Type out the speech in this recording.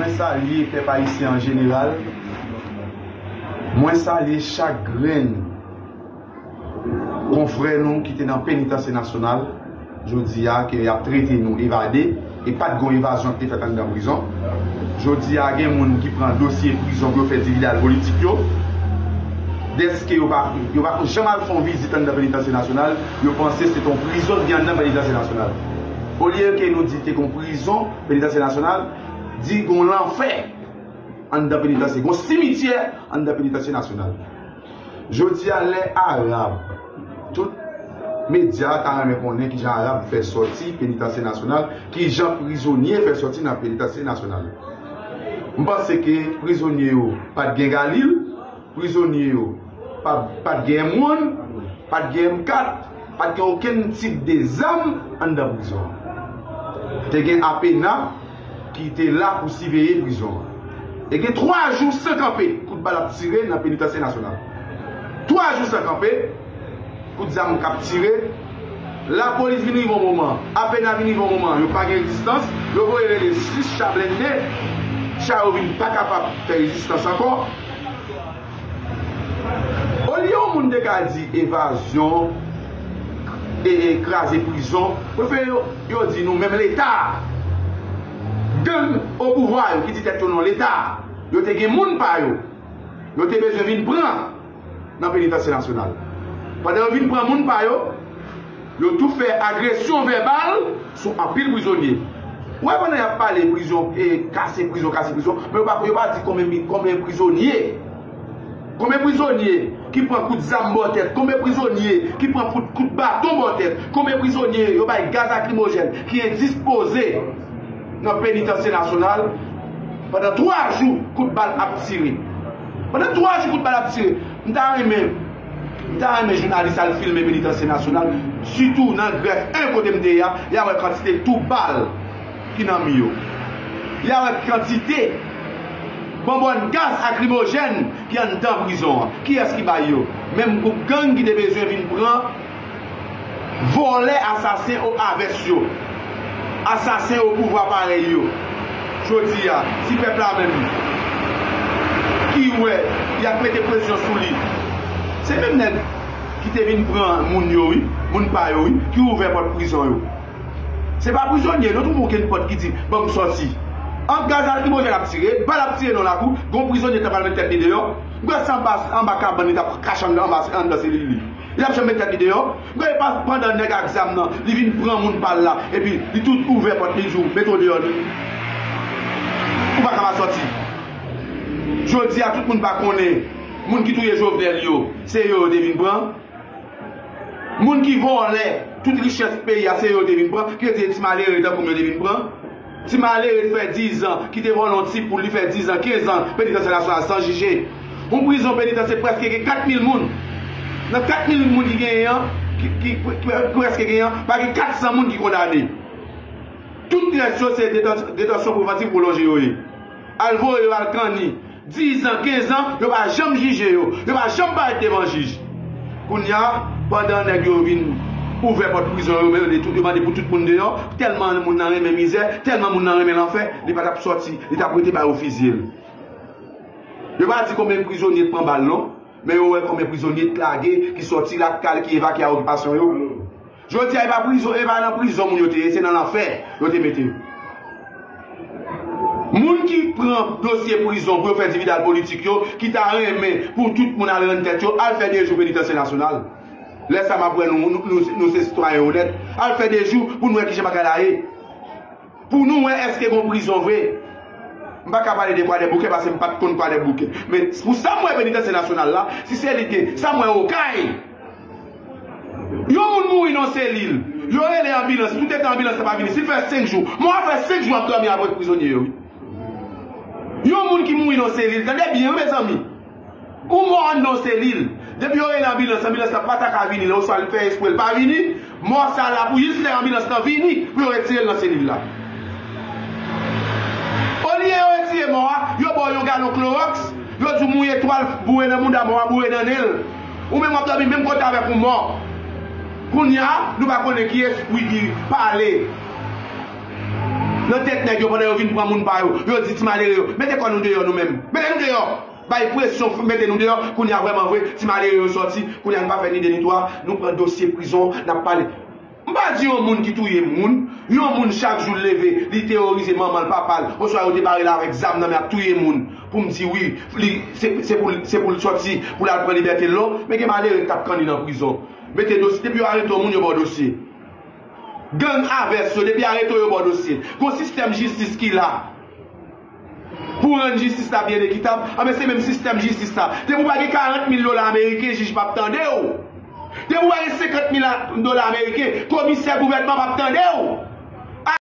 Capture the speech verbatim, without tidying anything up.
Mwen salye pèp ayisyen an jeneral. Mwen salye chak grenn konfrè nou ki te nan Penitansye Nasyonal, jodi a ke y ap trete nou evade, e pa t gon evazyon ki te fèt anndan prizon. Jodi a, gen moun ki pran dosye prizon pou yo fè dividal politik yo. Dèske yo pa, yo pa janm al fè yon vizit anndan Penitansye Nasyonal, yo panse se t on prizon ki gen anndan Penitansye Nasyonal. Olye ke nou di te gon prizon, Penitansye Nasyonal, di gon lanfè anndan Penitansye, gon simityè anndan Penitansye Nasyonal. Jodi a, lè Arab, tout medya ta renmen konnen kijan Arab fè sòti Penitansye Nasyonal, kijan prizonye fè sòti nan Penitansye Nasyonal. M panse ke prizonye yo pa t gen galil, prizonye yo pa, pa t gen M wan, pa t gen M kat, pa t gen okenn tip de zam anndan prizon an. Te gen APENA ki te la pou siveye prizon an. E gen twa jou san kanpe, kout bal ap tire nan Penitansye Nasyonal. Twa jou san kanpe, kout zam k ap tire. Lapolis vin rive yon moman, APENA vin rive yon moman, yo pa gen rezistans, yo voye rele sis cha blende, cha yo vin pa kapab fè rezistans ankò. Olye yon moun te ka di evazyon, e, e kraze prizon, prefere yo, yo di nou menm Leta, gang o pouvwa yo ki di tèt yo non Leta, yo te gen moun pa yo, yo te bezwen vin pran nan Penitansye Nasyonal. Pandan yo vin pran moun pa yo, yo tou fè agresyon vèbal sou anpil prizonye. Ou wè, pandan y ap pale prizon, e kase prizon, kase prizon, men yo pa, yo pa di konbyen, konbyen prizonye. Konbyen prizonye ki pran kout zam bò tèt, konbyen prizonye ki pran kout, kout baton bò tèt, konbyen prizonye yo bay gaz lakrimojèn, ki endispoze nan Penitansye Nasyonal pandan twa jou kout bal ap tire. Pandan twa jou kout bal ap tire. M ta renmen, m ta renmen jounalis al filme Penitansye Nasyonal, sitou nan grèf en kote m te ye a, y a wè kantite twou bal ki nan mi yo. Y a wè kantite bonbòn gaz lakrimojèn ki anndan prizon an. Kiyès ki bay yo? Menm gwoup gang ki te bezwen vin pran vòlè, asasen o avès yo, asasen o pouvwa parèy yo. Jodi a, si pèp la menm ki wè y ap mete presyon sou li, se menm nèg ki te vin pran moun yo, wi, moun pa yo, wi, ki ouvè pòt prizon yo. Se pa prizonye, nou twouve okenn pòt ki di, "Ban m sòti." An gaz lakrimojèn ap tire, bal ap tire nan lakou, gon prizonye t ap al met tèt li deyò. M kwè se anba, anba kabann li t ap kache anndan, anba, anndan selil li. Li t ap janm met tèt li deyò. M kwè se pa pandan nèg ak zam nan, li vin pran moun pa l la, epi li tou ouvè pòt li di w, "Mete w deyò, ou pa ka pa sòti." Jodi a, tout moun pa konnen, moun ki touye Jovenel yo, se yo yo te vin pran. Moun ki vòlè tout richès peyi a, se yo te vin pran, ki rete ti malere tankou m yo te vin pran. Ti malere fè dizan, ki te vòlè yon ti poul, li fè dizan, kenz an, Penitansye Nasyonal san jije. Yon prizon Penitansye prèske gen kat mil moun. Nan kat mil moun ki genyen an, ki, ki, ki, ki prèske genyen an, pa gen kat san moun ki kondane. Tout rès yo se detan-, detansyon prevantif pwolonje yo ye. Al voye yo al kanni. Dizan, kenz an, yo pa janm jije yo. Yo pa janm parèt devan jij. Kounye a, pandan nèg yo vin ouvè pòt prizon yo, men yo tout, yo mande pou tout moun deyò, tèlman moun nan renmen mizè, tèlman moun nan renmen lanfè, li pa t ap sòti, li t ap rete ba yo fizye l. Yo pa di konbyen prizonye k pran bal non, men yo wè konbyen prizonye k lage, ki sòti lakay, ki evakye a okipasyon yo. Jodi a, e pa prizon, e pa nan prizon moun yo te ye, se nan lanfè yo te mete yo. Moun ki pran dosye prizon pou yo fè dividal politik yo, ki ta renmen pou tout moun al rann tèt yo, al fè de jou Penitansye Nasyonal. Lè sa m ap wè nou, nou, nou, nou se sitwayen onèt. Al fè de jou pou nou wè kijan bagay la ye. Pou nou wè èske gon prizon vre. M pa ka pale de Kwadèboukè paske m pa t konn Kwadèboukè. Men pou sa m wè Penitansye Nasyonal la, si se li te, sa m wè Okay. Yon moun mouri nan selil. Yo rele anbilans. Toutetan anbilans la pa vini. Si l fè senk jou. Mò a fè senk jou ap dòmi avèk prizonye yo, wi. Yon moun ki mouri nan selil. Tande byen, wi, mezanmi. Yon mò anndan yon selil. Depi yo rele anbilans, anbilans la pa ta ka vini. Lè oswa li fè espre l pa vini. Mò sa la pou jis lè anbilans lan vini pou yo retire l nan selil la. Olye yo retire mò a, yo ba w yon galon klowòks, yo di w mouye twal, boure nan mouda mò a, boure nan nen l. Ou menm w ap dòmi menm kote avèk yon mò. Kounye a, nou pa konnen ki espri ki pale. Nan tèt nèg yo, pandan yo vin pran moun pa yo, yo di ti malere yo, mete kò nou deyò nou menm. Mete nou deyò. Bay presyon, mete nou deyò. Kounye a vrèman vre, ti malere yo sòti. Kounye a nou pa fè ni de ni twa, nou pran dosye prizon, n ap pale. M pa di yon moun ki touye moun, yon moun chak jou l leve, li teworize manman l, papa l, oswa yo te bare l avèk zam nan men ap touye moun. Pou m di wi, li, se, se pou, se pou l sòti, pou l al pran libète l non, men gen malere k ap kanni nan prizon. Mete dosye, depi yo arete yon moun, yo ba w dosye. Gang avès yo, depi arete yo, yo ba w dosye. Gon sistèm jistis ki la pou rann jistis la byen ekitab. Anben, se menm sistèm jistis la. Depi w pa gen karant mil dola ameriken, jij p ap tande w. Depi w pa gen senkant mil dola ameriken, komisè gouvènman p ap tande w.